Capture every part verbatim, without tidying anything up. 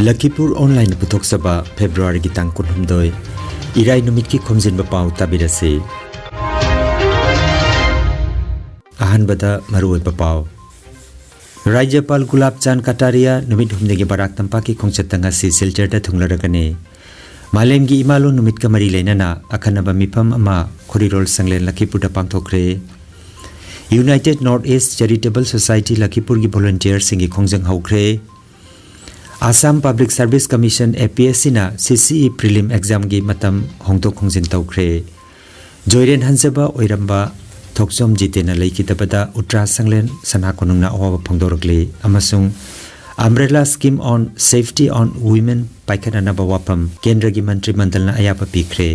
ꯂꯈꯤꯄꯨꯔ ꯑꯣꯟꯂꯥꯏꯟꯅ ꯄꯨꯊꯣꯛꯆꯕ ꯐꯦꯕ꯭ꯔꯨꯋꯥꯔꯤꯒꯤ ꯇꯥꯡ ꯀꯨꯟꯍꯨꯝꯗꯣꯏ, ꯏꯔꯥꯏ ꯅꯨꯃꯤꯠꯀꯤ ꯈꯣꯝꯖꯤꯟꯕ ꯄꯥꯎ ꯇꯥꯕꯤꯔꯁꯤ꯫ ꯑꯍꯥꯟꯕꯗ ꯃꯔꯨꯑꯣꯏꯕ ꯄꯥꯎ꯫ ꯔꯥꯖ꯭ꯌꯄꯥꯜ ꯒꯨꯂꯥꯕ ꯆꯥꯟ ꯀꯇꯥꯔꯤꯌꯥ ꯅꯨꯃꯤꯠ ꯍꯨꯝꯅꯤꯒꯤ ꯕꯔꯥꯛ ꯇꯝꯄꯥꯛꯀꯤ ꯈꯣꯡꯆꯠꯇ ꯉꯁꯤ ꯁꯤꯜꯆꯔꯗ ꯊꯨꯡꯂꯔꯒꯅꯤ꯫ ꯃꯥꯂꯦꯝꯒꯤ ꯏꯃꯥꯂꯣꯟ ꯅꯨꯃꯤꯠꯀ ꯃꯔꯤ ꯂꯩꯅꯅ ꯑꯈꯟꯅꯕ ꯃꯤꯐꯝ ꯑꯃ ꯈꯣꯔꯤꯔꯣꯜ ꯁꯪꯂꯦꯟ ꯂꯈꯤꯄꯨꯔꯗ ꯄꯥꯡꯊꯣꯛꯈ꯭ꯔꯦ꯫ United North East Charitable Society ꯂꯈꯤꯄꯨꯔꯒꯤ ꯚꯣꯂꯨꯟꯇꯤꯌꯔꯁꯤꯡꯒꯤ ꯈꯣꯡꯖꯪ ꯍꯧꯈ꯭ꯔꯦ꯫ Assam Public Service Commission, A P S C ꯅ C C E prelim examꯒꯤ ꯃꯇꯝ ꯍꯣꯡꯗꯣꯛ ꯍꯣꯡꯖꯤꯟ ꯇꯧꯈ꯭ꯔꯦ꯫ ꯖꯣꯏꯔꯦꯟ ꯍꯟꯖꯕ ꯑꯣꯏꯔꯝꯕ ꯊꯣꯛꯆꯣꯝ ꯖꯤꯇꯦꯟꯅ ꯂꯩꯈꯤꯗꯕꯗ ꯎꯇ꯭ꯔꯥ ꯁꯪꯂꯦꯟ ꯁꯅꯥ ꯀꯣꯅꯨꯡꯅ ꯑꯋꯥꯕ ꯐꯣꯡꯗꯣꯔꯛꯂꯤ ꯑꯃꯁꯨꯡ Umbrella Scheme on Safety on Women ꯄꯥꯏꯈꯠꯅꯅꯕ ꯋꯥꯐꯝ ꯀꯦꯟꯗ꯭ꯔꯒꯤ ꯃꯟꯇ꯭ꯔꯤ ꯃꯟꯗꯜꯅ ꯑꯌꯥꯕ ꯄꯤꯈ꯭ꯔꯦ꯫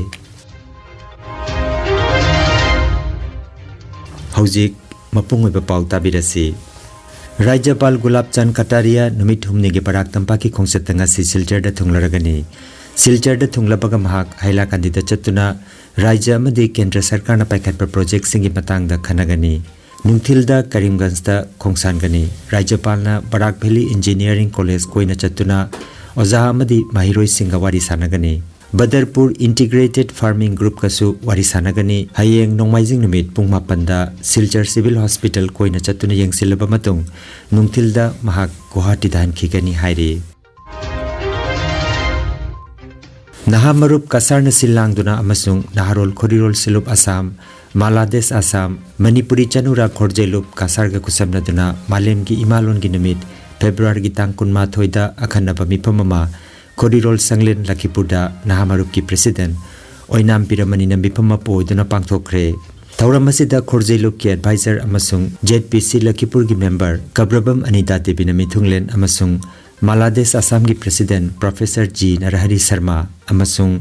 ꯍꯧꯖꯤꯛ ꯃꯄꯨꯡ ꯑꯣꯏꯕ ꯄꯥꯎ ꯇꯥꯕꯤꯔꯁꯤ꯫ ꯔꯥꯖ꯭ꯌꯄꯥꯜ ꯒꯨꯂꯥꯕ ꯆꯥꯟ ꯀꯇꯥꯔꯤꯌꯥ ꯅꯨꯃꯤꯠ ꯍꯨꯝꯅꯤꯒꯤ ꯕꯔꯥꯛ ꯇꯝꯄꯥꯛꯀꯤ ꯈꯣꯡꯆꯠꯇ ꯉꯁꯤ ꯁꯤꯜꯆꯔꯗ ꯊꯨꯡꯂꯔꯒꯅꯤ꯫ ꯁꯤꯜꯆꯔꯗ ꯊꯨꯡꯂꯕꯒ ꯃꯍꯥꯛ ꯍꯥꯏꯂꯥꯀꯥꯟꯗꯤꯗ ꯆꯠꯇꯨꯅ ꯔꯥꯖ꯭ꯌ ꯑꯃꯗꯤ ꯀꯦꯟꯗ꯭ꯔ ꯁꯔꯀꯥꯔꯅ ꯄꯥꯏꯈꯠꯄ ꯄ꯭ꯔꯣꯖꯦꯛꯁꯤꯡꯒꯤ ꯃꯇꯥꯡꯗ ꯈꯟꯅꯒꯅꯤ꯫ ꯅꯨꯡꯊꯤꯜꯗ ꯀꯔꯤꯝꯒꯟꯖꯇ ꯈꯣꯡꯁꯥꯟꯒꯅꯤ꯫ ꯔꯥꯖ꯭ꯌꯄꯥꯜꯅ ꯕꯔꯥꯛ ꯚꯦꯂꯤ ꯏꯟꯖꯤꯅꯤꯌꯔꯤꯡ ꯀꯣꯂꯦꯖ ꯀꯣꯏꯅ ꯆꯠꯇꯨꯅ ꯑꯣꯖꯥ ꯑꯃꯗꯤ ꯃꯍꯩꯔꯣꯏꯁꯤꯡꯒ ꯋꯥꯔꯤ ꯁꯥꯟꯅꯒꯅꯤ꯫ ꯕꯗꯔꯄꯨꯔ ꯏꯟꯇꯤꯒ꯭ꯔꯦꯇꯦꯗ ꯐꯥꯔꯃꯤꯡ ꯒ꯭ꯔꯨꯞꯀꯁꯨ ꯋꯥꯔꯤ ꯁꯥꯟꯅꯒꯅꯤ꯫ ꯍꯌꯦꯡ ꯅꯣꯡꯃꯥꯏꯖꯤꯡ ꯅꯨꯃꯤꯠ ꯄꯨꯡ ꯃꯥꯄꯟꯗ ꯁꯤꯜꯆꯔ ꯁꯤꯚꯤꯜ ꯍꯣꯁꯄꯤꯇꯥꯜ ꯀꯣꯏꯅ ꯆꯠꯇꯨꯅ ꯌꯦꯡꯁꯤꯜꯂꯕ ꯃꯇꯨꯡ ꯅꯨꯡꯊꯤꯜꯗ ꯃꯍꯥꯛ ꯒꯨꯋꯥꯍꯥꯇꯤꯗ ꯍꯟꯈꯤꯒꯅꯤ ꯍꯥꯏꯔꯤ꯫ ꯅꯍꯥ ꯃꯔꯨꯞ ꯀꯁꯥꯔꯅ ꯁꯤꯜ ꯂꯥꯡꯗꯨꯅ ꯑꯃꯁꯨꯡ ꯅꯍꯥꯔꯣꯜ ꯈꯣꯔꯤꯔꯣꯜ ꯁꯤꯂꯨꯞ ꯑꯁꯥꯝ, ꯃꯥꯂꯥꯗꯦꯁ ꯑꯁꯥꯝ, ꯃꯅꯤꯄꯨꯔꯤ ꯆꯅꯨꯔꯥ ꯈꯣꯔꯖꯩꯂꯨꯞ ꯀꯁꯥꯔꯒ ꯈꯨꯠꯁꯝꯅꯗꯨꯅ ꯃꯥꯂꯦꯝꯒꯤ ꯏꯃꯥꯂꯣꯟꯒꯤ ꯅꯨꯃꯤꯠ ꯐꯦꯕ꯭ꯔꯨꯋꯥꯔꯤꯒꯤ ꯇꯥꯡ ꯀꯨꯟꯃꯥꯊꯣꯏꯗ ꯑꯈꯟꯅꯕ ꯃꯤꯐꯝ ꯑꯃ ꯈꯣꯔꯤꯔꯣꯜ ꯁꯪꯂꯦꯟ ꯂꯈꯤꯄꯨꯔꯗ ꯅꯍꯥ ꯃꯔꯨꯞꯀꯤ ꯄ꯭ꯔꯦꯁꯤꯗꯦꯟꯠ ꯑꯣꯏꯅꯥꯝ ꯄꯤꯔꯃꯅꯤꯅ ꯃꯤꯐꯝ ꯃꯄꯨ ꯑꯣꯏꯗꯨꯅ ꯄꯥꯡꯊꯣꯛꯈ꯭ꯔꯦ꯫ ꯊꯧꯔꯝ ꯑꯁꯤꯗ ꯈꯣꯔꯖꯩꯂꯨꯞꯀꯤ ꯑꯦꯗꯚꯥꯏꯖꯔ ꯑꯃꯁꯨꯡ Z P C ꯂꯈꯤꯄꯨꯔꯒꯤ member ꯀꯕ꯭ꯔꯕꯝ Anita ꯗꯦꯕꯤꯅ ꯃꯤꯊꯨꯡꯂꯦꯟ ꯑꯃꯁꯨꯡ ꯃꯥꯂꯥꯗꯦꯁ ꯑꯁꯥꯝꯒꯤ ꯄ꯭ꯔꯦꯁꯤꯗꯦꯟꯠ ꯄ꯭ꯔꯣꯐꯦꯁꯔ ꯖꯤ ꯅꯔꯍꯔꯤ ꯁꯔꯃ ꯑꯃꯁꯨꯡ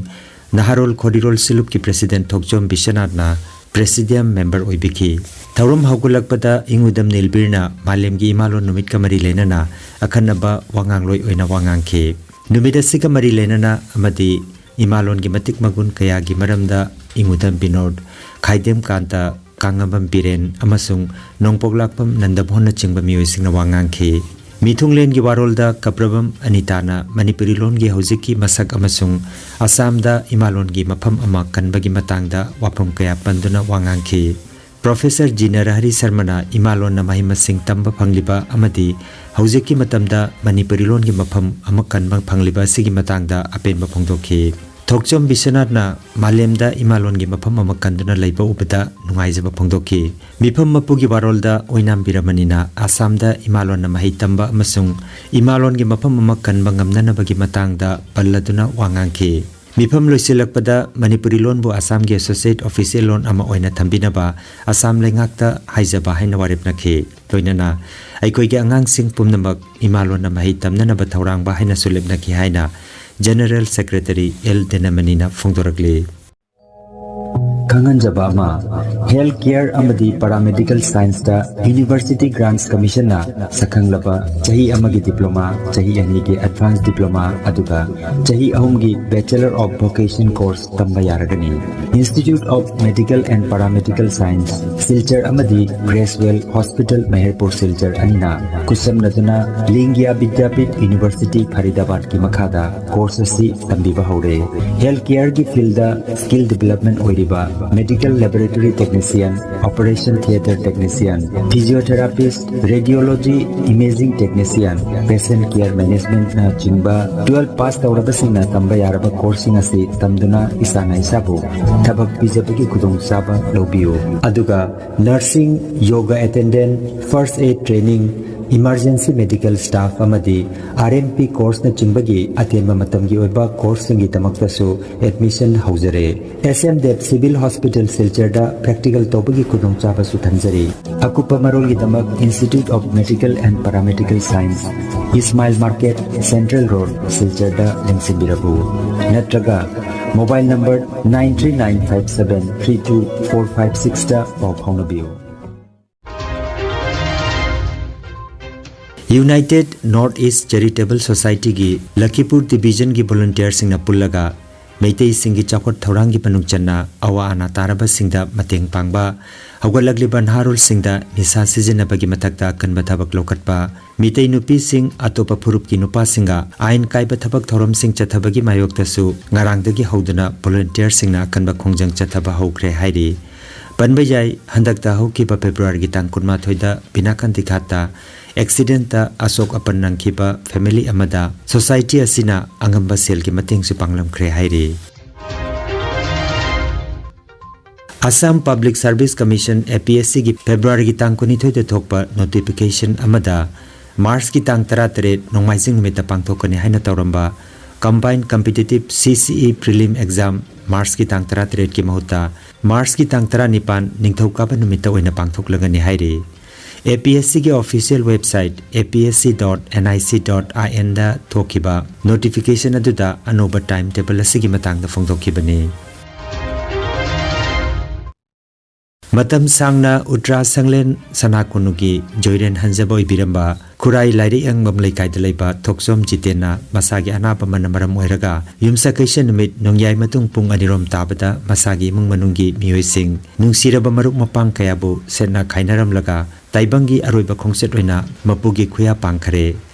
ꯅꯍꯥꯔꯣꯜ ꯈꯣꯔꯤꯔꯣꯜ ꯁꯤꯂꯨꯞꯀꯤ ꯄ꯭ꯔꯦꯁꯤꯗꯦꯟꯠ ꯊꯣꯛꯆꯣꯝ ꯕꯤꯁ꯭ꯋꯅꯥꯊꯅ ꯄ꯭ꯔꯦꯁꯤꯗꯤꯌꯝ ꯃꯦꯝꯕꯔ ꯑꯣꯏꯕꯤꯈꯤ꯫ ꯊꯧꯔꯝ ꯍꯧꯒꯠꯂꯛꯄꯗ ꯏꯪ ꯎꯗꯝ ꯅꯤꯜꯕꯤꯔꯅ ꯃꯥꯂꯦꯝꯒꯤ ꯏꯃꯥꯂꯣꯟ ꯅꯨꯃꯤꯠꯀ ꯃꯔꯤ ꯂꯩꯅꯅ ꯑꯈꯟꯅꯕ ꯋꯥꯉꯥꯡꯂꯣꯏ ꯑꯣꯏꯅ ꯋꯥ ꯉꯥꯡꯈꯤ꯫ ꯅꯨꯃꯤꯠ ꯑꯁꯤꯒ ꯃꯔꯤ ꯂꯩꯅꯅ ꯑꯃꯗꯤ ꯏꯃꯥꯂꯣꯟꯒꯤ ꯃꯇꯤꯛ ꯃꯒꯨꯟ ꯀꯌꯥꯒꯤ ꯃꯔꯝꯗ ꯏꯪ ꯎꯗꯝ ꯕꯤꯅꯣꯗ, ꯈꯥꯏꯗꯦꯝ ꯀꯥꯟꯇ, ꯀꯥꯡꯉꯝꯕꯝ ꯕꯤꯔꯦꯟ ꯑꯃꯁꯨꯡ ꯅꯣꯡꯄꯣꯛꯂꯥꯛꯄꯝ ꯅꯟꯗꯃꯣꯍꯟꯅꯆꯤꯡꯕ ꯃꯤꯑꯣꯏꯁꯤꯡꯅ ꯋꯥ ꯉꯥꯡꯈꯤ꯫ ꯃꯤꯊꯨꯡꯂꯦꯟꯒꯤ ꯋꯥꯔꯣꯜꯗ ꯀꯄ꯭ꯔꯕꯝ ꯑꯅꯤꯇꯥꯅ ꯃꯅꯤꯄꯨꯔꯤ ꯂꯣꯟꯒꯤ ꯍꯧꯖꯤꯛꯀꯤ ꯃꯁꯛ ꯑꯃꯁꯨꯡ ꯑꯁꯥꯝꯗ ꯏꯃꯥꯂꯣꯟꯒꯤ ꯃꯐꯝ ꯑꯃ ꯀꯟꯕꯒꯤ ꯃꯇꯥꯡꯗ ꯋꯥꯐꯝ ꯀꯌꯥ ꯄꯟꯗꯨꯅ ꯋꯥ ꯉꯥꯡꯈꯤ꯫ ꯄ꯭ꯔꯣꯐꯦꯁꯔ ꯖꯤ ꯅꯔꯍꯔꯤ ꯁꯔꯃꯅ ꯏꯃꯥꯂꯣꯟꯅ ꯃꯍꯩ ꯃꯁꯤꯡ ꯇꯝꯕ ꯐꯪꯂꯤꯕ ꯑꯃꯗꯤ ꯍꯧꯖꯤꯛꯀꯤ ꯃꯇꯝꯗ ꯃꯅꯤꯄꯨꯔꯤ ꯂꯣꯟꯒꯤ ꯃꯐꯝ ꯑꯃ ꯀꯟꯕ ꯐꯪꯂꯤꯕ ꯑꯁꯤꯒꯤ ꯃꯇꯥꯡꯗ ꯑꯄꯦꯟꯕ ꯐꯣꯡꯗꯣꯛꯈꯤ꯫ ꯊꯣꯛꯆꯣꯝ ꯕꯤꯁ꯭ꯋꯅꯥꯊꯅ ꯃꯥꯂꯦꯝꯗ ꯏꯃꯥꯂꯣꯟꯒꯤ ꯃꯐꯝ ꯑꯃ ꯀꯟꯗꯨꯅ ꯂꯩꯕ ꯎꯕꯗ ꯅꯨꯡꯉꯥꯏꯖꯕ ꯐꯣꯡꯗꯣꯛꯈꯤ꯫ ꯃꯤꯐꯝ ꯃꯄꯨꯒꯤ ꯋꯥꯔꯣꯜꯗ ꯑꯣꯏꯅꯥꯝ ꯕꯤꯔꯃꯅꯤꯅ ꯑꯁꯥꯝꯗ ꯏꯃꯥꯂꯣꯟꯅ ꯃꯍꯩ ꯇꯝꯕ ꯑꯃꯁꯨꯡ ꯏꯃꯥꯂꯣꯟꯒꯤ ꯃꯐꯝ ꯑꯃ ꯀꯟꯕ ꯉꯝꯅꯅꯕꯒꯤ ꯃꯇꯥꯡꯗ ꯄꯜꯂꯗꯨꯅ ꯋꯥ ꯉꯥꯡꯈꯤ꯫ ꯃꯤꯐꯝ ꯂꯣꯏꯁꯤꯜꯂꯛꯄꯗ ꯃꯅꯤꯄꯨꯔꯤ ꯂꯣꯟꯕꯨ ꯑꯁꯥꯝꯒꯤ associate official ꯂꯣꯟ ꯑꯃ ꯑꯣꯏꯅ ꯊꯝꯕꯤꯅꯕ ꯑꯁꯥꯝ ꯂꯩꯉꯥꯛꯇ ꯍꯥꯏꯖꯕ ꯍꯥꯏꯅ ꯋꯥꯔꯦꯞꯅꯈꯤ꯫ ꯂꯣꯏꯅꯅ ꯑꯩꯈꯣꯏꯒꯤ ꯑꯉꯥꯡꯁꯤꯡ ꯄꯨꯝꯅꯃꯛ ꯏꯃꯥꯂꯣꯟꯅ ꯃꯍꯩ ꯇꯝꯅꯅꯕ ꯊꯧꯔꯥꯡꯕ ꯍꯥꯏꯅꯁꯨ ꯂꯦꯞꯅꯈꯤ ꯍꯥꯏꯅ General Secretary ꯑꯦꯜ ꯗꯦꯅꯃꯅꯤꯅ ꯐꯣꯡꯗꯣꯔꯛꯂꯤ꯫ ꯈꯪꯍꯟꯖꯕ ꯑꯃ, health care ꯑꯃꯗꯤ paramedical science ꯇ University Grants Commission ꯅ ꯁꯛꯈꯪꯂꯕ ꯆꯍꯤ ꯑꯃꯒꯤ diploma, ꯆꯍꯤ ꯑꯅꯤꯒꯤ advanced diploma, ꯑꯗꯨꯒ ꯆꯍꯤ ꯑꯍꯨꯝꯒꯤ Bachelor of Vocation course ꯇꯝꯕ ꯌꯥꯔꯒꯅꯤ꯫ Institute of Medical and Paramedical Science, Silchar ꯑꯃꯗꯤ Creswell Hospital, ꯃꯍꯦꯔꯄꯨꯔ ꯁꯤꯜꯆꯔ ꯑꯅꯤꯅ ꯈꯨꯠꯁꯝꯅꯗꯨꯅ ꯂꯤꯡꯒꯤꯌꯥ ꯕꯤꯗ꯭ꯌꯥꯄꯤꯊ University, ꯐꯔꯤꯗꯥꯕꯥꯗꯀꯤ ꯃꯈꯥꯗ course ꯑꯁꯤ ꯇꯝꯕꯤꯕ ꯍꯧꯔꯦ꯫ Health care ꯒꯤ field ꯗ skill development ꯑꯣꯏꯔꯤꯕ medical laboratory technician, operation theatre technician, physiotherapist, radiology, imaging technician, patient care management ꯅꯆꯤꯡꯕ twelve pass ꯇꯧꯔꯕꯁꯤꯡꯅ ꯇꯝꯕ ꯌꯥꯔꯕ course ꯁꯤꯡ ꯑꯁꯤ ꯇꯝꯗꯨꯅ ꯏꯁꯥꯅ ꯏꯁꯥꯕꯨ ꯊꯕꯛ ꯄꯤꯖꯕꯒꯤ ꯈꯨꯗꯣꯡꯆꯥꯕ ꯂꯧꯕꯤꯌꯨ꯫ ꯑꯗꯨꯒ nursing, yoga attendant, first aid training, emergency medical staff ꯑꯃꯗꯤ R M P course ꯅꯆꯤꯡꯕꯒꯤ ꯑꯇꯦꯟꯕ ꯃꯇꯝꯒꯤ ꯑꯣꯏꯕ course ꯁꯤꯡꯒꯤꯗꯃꯛꯇꯁꯨ admission ꯍꯧꯖꯔꯦ꯫ S M Dev Civil Hospital ꯁꯤꯜꯆꯔꯗ practical ꯇꯧꯕꯒꯤ ꯈꯨꯗꯣꯡꯆꯥꯕꯁꯨ ꯊꯝꯖꯔꯤ꯫ ꯑꯀꯨꯞꯄ ꯃꯔꯣꯜꯒꯤꯗꯃꯛ Institute of Medical and Paramedical Science, Ismail Market, Central Road, ꯁꯤꯜꯆꯔꯗ ꯂꯦꯡꯁꯤꯟꯕꯤꯔꯛꯎ꯫ ꯅꯠꯇ꯭ꯔꯒ mobile number nine three nine five seven three two four five six ꯇ ꯄꯥꯎ ꯐꯥꯎꯅꯕꯤꯌꯨ꯫ United North East Charitable Society ꯒꯤ ꯂꯈꯤꯄꯨꯔ division ꯒꯤ volunteer ꯁꯤꯡꯅ ꯄꯨꯜꯂꯒ ꯃꯩꯇꯩꯁꯤꯡꯒꯤ ꯆꯥꯎꯈꯠ ꯊꯧꯔꯥꯡꯒꯤ ꯃꯅꯨꯡ ꯆꯟꯅ ꯑꯋꯥ ꯑꯅꯥ ꯇꯥꯔꯕꯁꯤꯡꯗ ꯃꯇꯦꯡ ꯄꯥꯡꯕ, ꯍꯧꯒꯠꯂꯛꯂꯤꯕ ꯅꯍꯥꯔꯣꯜꯁꯤꯡꯗ ꯅꯤꯁꯥ ꯁꯤꯖꯤꯟꯅꯕꯒꯤ ꯃꯊꯛꯇ ꯑꯀꯟꯕ ꯊꯕꯛ ꯂꯧꯈꯠꯄ, ꯃꯤꯇꯩ ꯅꯨꯄꯤꯁꯤꯡ ꯑꯇꯣꯞꯄ ꯐꯨꯔꯨꯞꯀꯤ ꯅꯨꯄꯥꯁꯤꯡꯒ ꯑꯥꯏꯟ ꯀꯥꯏꯕ ꯊꯕꯛ ꯊꯧꯔꯝꯁꯤꯡ ꯆꯠꯊꯕꯒꯤ ꯃꯥꯌꯣꯛꯇꯁꯨ ꯉꯔꯥꯡꯗꯒꯤ ꯍꯧꯗꯨꯅ ꯚꯣꯂꯨꯟꯇꯤꯌꯔꯁꯤꯡꯅ ꯑꯀꯟꯕ ꯈꯣꯡꯖꯪ ꯆꯠꯊꯕ ꯍꯧꯈ꯭ꯔꯦ ꯍꯥꯏꯔꯤ꯫ ꯄꯟꯕ ꯌꯥꯏ, ꯍꯟꯗꯛꯇ ꯍꯧꯈꯤꯕ ꯐꯦꯕ꯭ꯔꯨꯋꯥꯔꯤꯒꯤ ꯇꯥꯡ ꯀꯨꯟꯃꯥꯊꯣꯏꯗ ꯕꯤꯅꯥꯀꯥꯟꯇꯤ ꯘꯥꯠꯇ ꯑꯦꯛꯁꯤꯗꯦꯟꯇ ꯑꯁꯣꯛ ꯑꯄꯟ ꯅꯪꯈꯤꯕ ꯐꯦꯃꯤꯂꯤ ꯑꯃꯗ ꯁꯣꯁꯥꯏꯇꯤ ꯑꯁꯤꯅ ꯑꯉꯝꯕ ꯁꯦꯜꯒꯤ ꯃꯇꯦꯡꯁꯨ ꯄꯥꯡꯂꯝꯈ꯭ꯔꯦ ꯍꯥꯏꯔꯤ꯫ ꯑꯁꯥꯝ ꯄꯕ꯭ꯂꯤꯛ ꯁꯔꯚꯤꯁ ꯀꯃꯤꯁꯟ, ꯑꯦ ꯄꯤ ꯑꯦꯁ ꯁꯤꯒꯤ ꯐꯦꯕ꯭ꯔꯨꯋꯥꯔꯤꯒꯤ ꯇꯥꯡ ꯀꯨꯟꯅꯤꯊꯣꯏꯗ ꯊꯣꯛꯄ ꯅꯣꯇꯤꯐꯤꯀꯦꯁꯟ ꯑꯃꯗ ꯃꯥꯔꯆꯀꯤ ꯇꯥꯡ ꯇꯔꯥꯇꯔꯦꯠ ꯅꯣꯡꯃꯥꯏꯖꯤꯡ ꯅꯨꯃꯤꯠꯇ ꯄꯥꯡꯊꯣꯛꯀꯅꯤ ꯍꯥꯏꯅ ꯇꯧꯔꯝꯕ ꯀꯝꯕꯥꯏꯟ ꯀꯝꯄꯤꯇꯤꯇꯤꯞ ꯁꯤ ꯁꯤ ꯏ ꯄ꯭ꯔꯤꯂꯤꯝ ꯑꯦꯛꯖꯥꯝ ꯃꯥꯔꯆꯀꯤ ꯇꯥꯡ ꯇꯔꯥꯇꯔꯦꯠꯀꯤ ꯃꯍꯨꯠꯇ ꯃꯥꯔꯆꯀꯤ ꯇꯥꯡ ꯇꯔꯥꯅꯤꯄꯥꯟ ꯅꯤꯡꯊꯧꯀꯥꯕ ꯅꯨꯃꯤꯠꯇ ꯑꯣꯏꯅ ꯄꯥꯡꯊꯣꯛꯂꯒꯅꯤ ꯍꯥꯏꯔꯤ꯫ ꯑꯦ ꯄꯤ ꯑꯦꯁ ꯁꯤꯒꯤ official website A P S C dot N I C dot I N ꯗ ꯊꯣꯛꯈꯤꯕ ꯅꯣꯇꯤꯐꯤꯀꯦꯁꯟ ꯑꯗꯨꯗ ꯑꯅꯧꯕ ꯇꯥꯏꯝ ꯇꯦꯕꯜ ꯑꯁꯤꯒꯤ ꯃꯇꯥꯡꯗ ꯐꯣꯡꯗꯣꯛꯈꯤꯕꯅꯤ꯫ ꯃꯇꯝ ꯁꯥꯡꯅ ꯎꯇ꯭ꯔꯥ ꯁꯪꯂꯦꯟ ꯁꯅꯥ ꯀꯣꯅꯨꯒꯤ ꯖꯣꯏꯔꯦꯟ ꯍꯟꯖꯕ ꯑꯣꯏꯕꯤꯔꯝꯕ ꯈꯨꯔꯥꯏ ꯂꯥꯏꯔꯤꯛ ꯌꯦꯡꯕꯝ ꯂꯩꯀꯥꯏꯗ ꯂꯩꯕ ꯊꯣꯛꯆꯣꯝ ꯖꯤꯇꯦꯟꯅ ꯃꯁꯥꯒꯤ ꯑꯅꯥꯕ ꯑꯃꯅ ꯃꯔꯝ ꯑꯣꯏꯔꯒ ꯌꯨꯝꯁꯀꯩꯁ ꯅꯨꯃꯤꯠ ꯅꯣꯡꯌꯥꯏ ꯃꯇꯨꯡ ꯄꯨꯡ ꯑꯅꯤꯔꯣꯝ ꯇꯥꯕꯗ ꯃꯁꯥꯒꯤ ꯏꯃꯨꯡ ꯃꯅꯨꯡꯒꯤ ꯃꯤꯑꯣꯏꯁꯤꯡ, ꯅꯨꯡꯁꯤꯔꯕ ꯃꯔꯨꯞ ꯃꯄꯥꯡ ꯀꯌꯥꯕꯨ ꯁꯦꯠꯅ ꯈꯥꯏꯅꯔꯝꯂꯒ ꯇꯥꯏꯕꯪꯒꯤ ꯑꯔꯣꯏꯕ ꯈꯣꯡꯆꯠ ꯑꯣꯏꯅ ꯃꯄꯨꯒꯤ ꯈꯨꯌꯥ ꯄꯥꯡꯈꯔꯦ꯫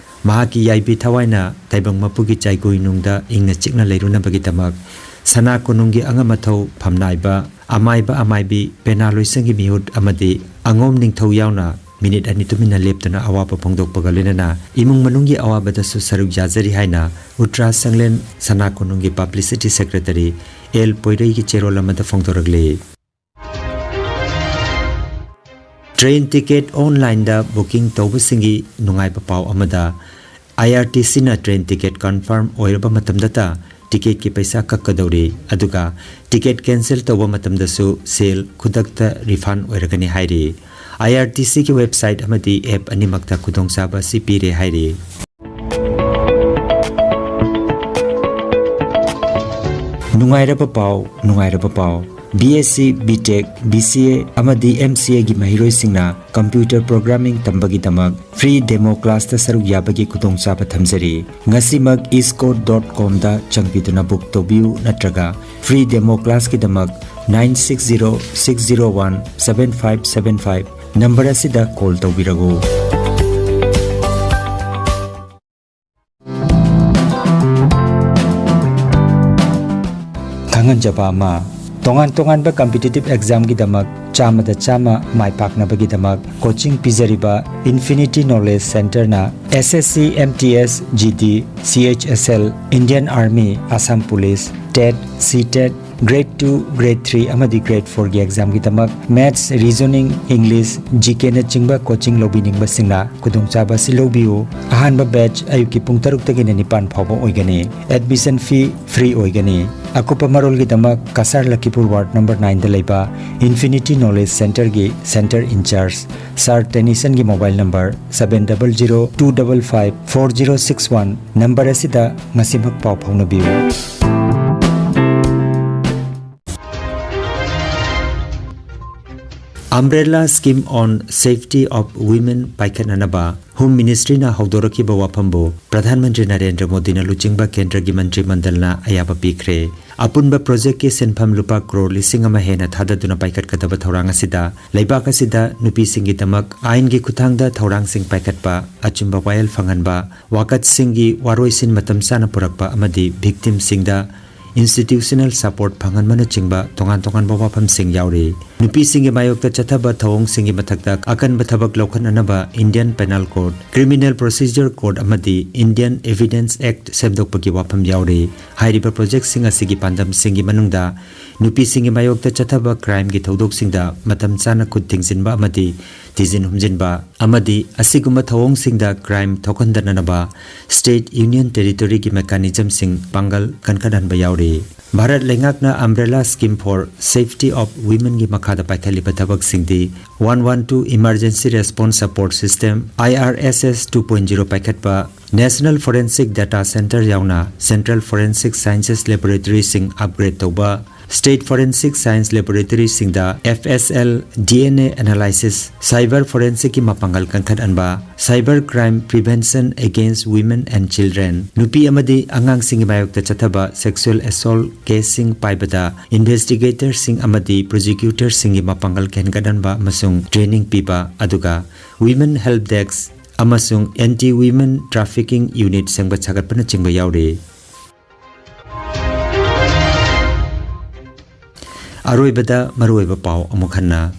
ꯃꯍꯥꯛꯀꯤ ꯌꯥꯏꯕꯤ ꯊꯋꯥꯏꯅ ꯇꯥꯏꯕꯪ ꯃꯄꯨꯒꯤ ꯆꯥꯏꯒꯣꯏꯅꯨꯡꯗ ꯏꯪꯅ ꯆꯤꯛꯅ ꯂꯩꯔꯨꯅꯕꯒꯤꯗꯃꯛ ꯁꯅꯥ ꯀꯣꯅꯨꯡꯒꯤ ꯑꯉꯝ ꯑꯊꯧ ꯐꯝꯅꯥꯏꯕ, ꯑꯃꯥꯏꯕ ꯑꯃꯥꯏꯕꯤ, ꯄꯦꯅꯥ ꯂꯣꯏꯁꯪꯒꯤ ꯃꯤꯍꯨꯠ ꯑꯃꯗꯤ ꯑꯉꯣꯝ ꯅꯤꯡꯊꯧ ꯌꯥꯎꯅ ꯃꯤꯅꯤꯠ ꯑꯅꯤ ꯇꯨꯃꯤꯟꯅ ꯂꯦꯞꯇꯨꯅ ꯑꯋꯥꯕ ꯐꯣꯡꯗꯣꯛꯄꯒ ꯂꯣꯏꯅꯅ ꯏꯃꯨꯡ ꯃꯅꯨꯡꯒꯤ ꯑꯋꯥꯕꯗꯁꯨ ꯁꯔꯨꯛ ꯌꯥꯖꯔꯤ ꯍꯥꯏꯅ ꯎꯇ꯭ꯔꯥ ꯁꯪꯂꯦꯟ ꯁꯅꯥ ꯀꯣꯅꯨꯡꯒꯤ ꯄꯕ꯭ꯂꯤꯁꯤꯇꯤ ꯁꯦꯀ꯭ꯔꯦꯇꯔꯤ ꯑꯦꯜ ꯄꯣꯏꯔꯩꯒꯤ ꯆꯦꯔꯣꯜ ꯑꯃꯗ ꯐꯣꯡꯗꯣꯔꯛꯂꯤ꯫ ꯇ꯭ꯔꯦꯟ ꯇꯤꯀꯦꯠ ꯑꯣꯟꯂꯥꯏꯟꯗ ꯕꯨꯀꯤꯡ ꯇꯧꯕꯁꯤꯡꯒꯤ ꯅꯨꯡꯉꯥꯏꯕ ꯄꯥꯎ ꯑꯃꯗ, ꯑꯥꯏ ꯑꯥꯔ ꯇꯤ ꯁꯤꯅ ꯇ꯭ꯔꯦꯟ ꯇꯤꯀꯦꯠ ꯀꯟꯐꯥꯔꯝ ꯑꯣꯏꯔꯕ ꯃꯇꯝꯗꯇ ꯇꯤꯀꯦꯠꯀꯤ ꯄꯩꯁꯥ ꯀꯛꯀꯗꯧꯔꯤ, ꯑꯗꯨꯒ ꯇꯤꯀꯦꯠ ꯀꯦꯟꯁꯦꯜ ꯇꯧꯕ ꯃꯇꯝꯗꯁꯨ ꯁꯦꯜ ꯈꯨꯗꯛꯇ ꯔꯤꯐꯟ ꯑꯣꯏꯔꯒꯅꯤ ꯍꯥꯏꯔꯤ꯫ ꯑꯥꯏ ꯑꯥꯔ ꯇꯤ ꯁꯤꯒꯤ ꯋꯦꯕꯁꯥꯏꯠ ꯑꯃꯗꯤ ꯑꯦꯞ ꯑꯅꯤꯃꯛꯇ ꯈꯨꯗꯣꯡꯆꯥꯕ ꯑꯁꯤ ꯄꯤꯔꯦ ꯍꯥꯏꯔꯤ꯫ ꯅꯨꯡꯉꯥꯏꯔꯕ ꯄꯥꯎ, ꯅꯨꯡꯉꯥꯏꯔꯕ ꯄꯥꯎ꯫ B S C, B Tech, B C A ꯑꯃꯗꯤ M C A ꯒꯤ ꯃꯍꯩꯔꯣꯏꯁꯤꯡꯅ computer programming ꯇꯝꯕꯒꯤꯗꯃꯛ free demo class ꯇ ꯁꯔꯨꯛ ꯌꯥꯕꯒꯤ ꯈꯨꯗꯣꯡꯆꯥꯕ ꯊꯝꯖꯔꯤ꯫ ꯉꯁꯤꯃꯛ eastcoast dot com ꯗ ꯆꯪꯕꯤꯗꯨꯅ book ꯇꯧꯕꯤꯌꯨ ꯅꯠꯇ꯭ꯔꯒ free demo class ꯀꯤꯗꯃꯛ nine six zero six zero one seven five seven five number ꯑꯁꯤꯗ call ꯇꯧꯕꯤꯔꯛꯎ꯫ ꯈꯪꯍꯟꯖꯕ ꯑꯃ, ꯇꯣꯉꯥꯟ ꯇꯣꯉꯥꯟꯕ competitive exam ꯒꯤꯗꯃꯛ ꯆꯥꯝꯃꯗ ꯆꯥꯝꯃ ꯃꯥꯏ ꯄꯥꯛꯅꯕꯒꯤꯗꯃꯛ coaching ꯄꯤꯖꯔꯤꯕ Infinity Knowledge Center ꯅ S S C, M T S, G D, C H S L, Indian Army, Assam Police, TET, C TET, Grade two, Grade three ꯑꯃꯗꯤ Grade four ꯒꯤ exam ꯒꯤꯗꯃꯛ Maths, Reasoning, English, G K ꯅꯆꯤꯡꯕ coaching ꯂꯧꯕꯤꯅꯤꯡꯕꯁꯤꯡꯅ ꯈꯨꯗꯣꯡꯆꯥꯕ ꯑꯁꯤ ꯂꯧꯕꯤꯌꯨ꯫ ꯑꯍꯥꯟꯕ batch ꯑꯌꯨꯛꯀꯤ ꯄꯨꯡ ꯇꯔꯨꯛꯇꯒꯤꯅ ꯅꯤꯄꯥꯟ ꯐꯥꯎꯕ ꯑꯣꯏꯒꯅꯤ꯫ Admission fee free ꯑꯣꯏꯒꯅꯤ꯫ ꯑꯀꯨꯞꯄ ꯃꯔꯣꯜꯒꯤꯗꯃꯛ ꯀꯁꯥꯔ ꯂꯈꯤꯄꯨꯔ ward number nine ꯗ ꯂꯩꯕ Infinity Knowledge Center ꯒꯤ center in charge Sir Tennyson ꯒꯤ mobile number seven double zero two double five four zero six one number ꯑꯁꯤꯗ ꯉꯁꯤꯃꯛ ꯄꯥꯎ ꯐꯥꯎꯅꯕꯤꯌꯨ꯫ Umbrella Scheme on Safety of Women ꯄꯥꯏꯈꯠꯅꯅꯕ Home Ministry ꯅ ꯍꯧꯗꯣꯔꯛꯈꯤꯕ ꯋꯥꯐꯝꯕꯨ ꯄ꯭ꯔꯙꯥꯟ ꯃꯟꯇ꯭ꯔꯤ ꯅꯔꯦꯟꯗ꯭ꯔ ꯃꯣꯗꯤꯅ ꯂꯨꯆꯤꯡꯕ ꯀꯦꯟꯗ꯭ꯔꯒꯤ ꯃꯟꯇ꯭ꯔꯤ ꯃꯟꯗꯜꯅ ꯑꯌꯥꯕ ꯄꯤꯈ꯭ꯔꯦ꯫ ꯑꯄꯨꯟꯕ project ꯀꯤ ꯁꯦꯟꯐꯝ ꯂꯨꯄꯥ ꯀ꯭ꯔꯣꯔ ꯂꯤꯁꯤꯡ ꯑꯃ ꯍꯦꯟꯅ ꯊꯥꯗꯗꯨꯅ ꯄꯥꯏꯈꯠꯀꯗꯕ ꯊꯧꯔꯥꯡ ꯑꯁꯤꯗ ꯂꯩꯕꯥꯛ ꯑꯁꯤꯗ ꯅꯨꯄꯤꯁꯤꯡꯒꯤꯗꯃꯛ ꯑꯥꯏꯟꯒꯤ ꯈꯨꯠꯊꯥꯡꯗ ꯊꯧꯔꯥꯡꯁꯤꯡ ꯄꯥꯏꯈꯠꯄ, ꯑꯆꯨꯝꯕ ꯋꯥꯌꯦꯜ ꯐꯪꯍꯟꯕ, ꯋꯥꯀꯠꯁꯤꯡꯒꯤ ꯋꯥꯔꯣꯏꯁꯤꯟ ꯃꯇꯝ ꯆꯥꯅ ꯄꯨꯔꯛꯄ ꯑꯃꯗꯤ victim ꯁꯤꯡꯗ institutional support ꯐꯪꯍꯟꯕꯅꯆꯤꯡꯕ ꯇꯣꯉꯥꯟ ꯇꯣꯉꯥꯟꯕ ꯋꯥꯐꯝꯁꯤꯡ ꯌꯥꯎꯔꯤ꯫ ꯅꯨꯄꯤꯁꯤꯡꯒꯤ ꯃꯥꯌꯣꯛꯇ ꯆꯠꯊꯕ ꯊꯧꯑꯣꯡꯁꯤꯡꯒꯤ ꯃꯊꯛꯇ ꯑꯀꯟꯕ ꯊꯕꯛ ꯂꯧꯈꯠꯅꯅꯕ Indian Penal Code, Criminal Procedure Code ꯑꯃꯗꯤ Indian Evidence Act ꯁꯦꯝꯗꯣꯛꯄꯒꯤ ꯋꯥꯐꯝ ꯌꯥꯎꯔꯤ꯫ ꯍꯥꯏꯔꯤꯕ project ꯁꯤꯡ ꯑꯁꯤꯒꯤ ꯄꯥꯟꯗꯝꯁꯤꯡꯒꯤ ꯃꯅꯨꯡꯗ ꯅꯨꯄꯤꯁꯤꯡꯒꯤ ꯃꯥꯌꯣꯛꯇ ꯆꯠꯊꯕ crime ꯒꯤ ꯊꯧꯗꯣꯛꯁꯤꯡꯗ ꯃꯇꯝ ꯆꯥꯅ ꯈꯨꯠ ꯊꯤꯡꯖꯤꯟꯕ ꯑꯃꯗꯤ ꯊꯤꯖꯤꯟ ꯍꯨꯝꯖꯤꯟꯕ ꯑꯃꯗꯤ ꯑꯁꯤꯒꯨꯝꯕ ꯊꯧꯑꯣꯡꯁꯤꯡꯗ crime ꯊꯣꯛꯍꯟꯗꯅꯕ state, union, territory ꯒꯤ mechanism ꯁꯤꯡ ꯄꯥꯡꯒꯜ ꯀꯟꯈꯠꯍꯟꯕ ꯌꯥꯎꯔꯤ꯫ ꯚꯥꯔꯠ ꯂꯩꯉꯥꯛꯅ Umbrella Scheme for Safety of Women ꯒꯤ ꯃꯈꯥꯗ ꯄꯥꯏꯈꯠꯂꯤꯕ ꯊꯕꯛꯁꯤꯡꯗꯤ one one two Emergency Response Support System, I R S S two point zero ꯄꯥꯏꯈꯠꯄ, National Forensic Data Center ꯌꯥꯎꯅ Central Forensic Sciences Laboratory ꯁꯤꯡ upgrade ꯇꯧꯕ, State Forensic Science Laboratory ꯁꯤꯡꯗ F S L, D N A analysis, cyber forensic ꯀꯤ ꯃꯄꯥꯡꯒꯜ ꯀꯟꯈꯠꯍꯟꯕ, cyber crime prevention against women and children, ꯅꯨꯄꯤ ꯑꯃꯗꯤ ꯑꯉꯥꯡꯁꯤꯡꯒꯤ ꯃꯥꯌꯣꯛꯇ ꯆꯠꯊꯕ sexual assault case ꯁꯤꯡ ꯄꯥꯏꯕꯗ investigator ꯁꯤꯡ ꯑꯃꯗꯤ prosecutor ꯁꯤꯡꯒꯤ ꯃꯄꯥꯡꯒꯜ ꯍꯦꯟꯒꯠꯍꯟꯕ ꯑꯃꯁꯨꯡ training ꯄꯤꯕ, ꯑꯗꯨꯒ Women Help Desk ꯑꯃꯁꯨꯡ Anti Women Trafficking Unit ꯁꯦꯝꯒꯠ ꯁꯥꯒꯠꯄꯅꯆꯤꯡꯕ ꯌꯥꯎꯔꯤ꯫ ꯑꯔꯣꯏꯕꯗ ꯃꯔꯨꯑꯣꯏꯕ ꯄꯥꯎ ꯑꯃꯨꯛ ꯍꯟꯅ꯫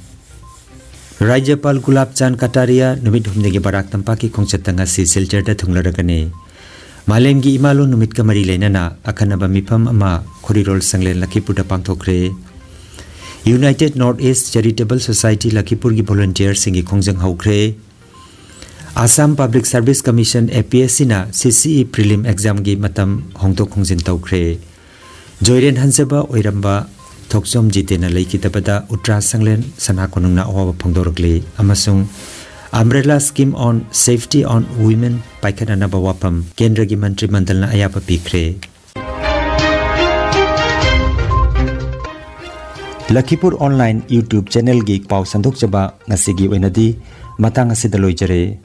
ꯔꯥꯖ꯭ꯌꯄꯥꯜ ꯒꯨꯂꯥꯕ ꯆꯥꯟꯗ ꯀꯇꯥꯔꯤꯌꯥ ꯅꯨꯃꯤꯠ ꯍꯨꯝꯅꯤꯒꯤ ꯕꯔꯥꯛ ꯇꯝꯄꯥꯛꯀꯤ ꯈꯣꯡꯆꯠꯇ ꯉꯁꯤ ꯁꯤꯜꯆꯔꯗ ꯊꯨꯡꯂꯔꯒꯅꯤ꯫ ꯃꯥꯂꯦꯝꯒꯤ ꯏꯃꯥꯂꯣꯟ ꯅꯨꯃꯤꯠꯀ ꯃꯔꯤ ꯂꯩꯅꯅ ꯑꯈꯟꯅꯕ ꯃꯤꯐꯝ ꯑꯃ ꯈꯣꯔꯤꯔꯣꯜ ꯁꯪꯂꯦꯟ ꯂꯈꯤꯄꯨꯔꯗ ꯄꯥꯡꯊꯣꯛꯈ꯭ꯔꯦ꯫ United North East Charitable Society ꯂꯈꯤꯄꯨꯔꯒꯤ volunteer ꯁꯤꯡꯒꯤ ꯈꯣꯡꯖꯪ ꯍꯧꯈ꯭ꯔꯦ꯫ Assam Public Service Commission, A P S C ꯅ C C E prelim exam ꯒꯤ ꯃꯇꯝ ꯍꯣꯡꯗꯣꯛ ꯍꯣꯡꯖꯤꯟ ꯇꯧꯈ꯭ꯔꯦ꯫ ꯖꯣꯏꯔꯦꯟ ꯍꯟꯖꯕ ꯑꯣꯏꯔꯝꯕ ꯊꯣꯛꯆꯣꯝ ꯖꯤꯇꯦꯟꯅ ꯂꯩꯈꯤꯗꯕꯗ ꯎꯇ꯭ꯔꯥ ꯁꯪꯂꯦꯟ ꯁꯅꯥ ꯀꯣꯅꯨꯡꯅ ꯑꯋꯥꯕ ꯐꯣꯡꯗꯣꯔꯛꯂꯤ ꯑꯃꯁꯨꯡ Umbrella Scheme on Safety on Women ꯄꯥꯏꯈꯠꯅꯅꯕ ꯋꯥꯐꯝ ꯀꯦꯟꯗ꯭ꯔꯒꯤ ꯃꯟꯇ꯭ꯔꯤ ꯃꯟꯗꯜꯅ ꯑꯌꯥꯕ ꯄꯤꯈ꯭ꯔꯦ꯫ ꯂꯈꯤꯄꯨꯔ online YouTube channel ꯒꯤ ꯄꯥꯎ ꯁꯟꯗꯣꯛꯆꯕ ꯉꯁꯤꯒꯤ ꯑꯣꯏꯅꯗꯤ ꯃꯇꯥꯡ ꯑꯁꯤꯗ ꯂꯣꯏꯖꯔꯦ꯫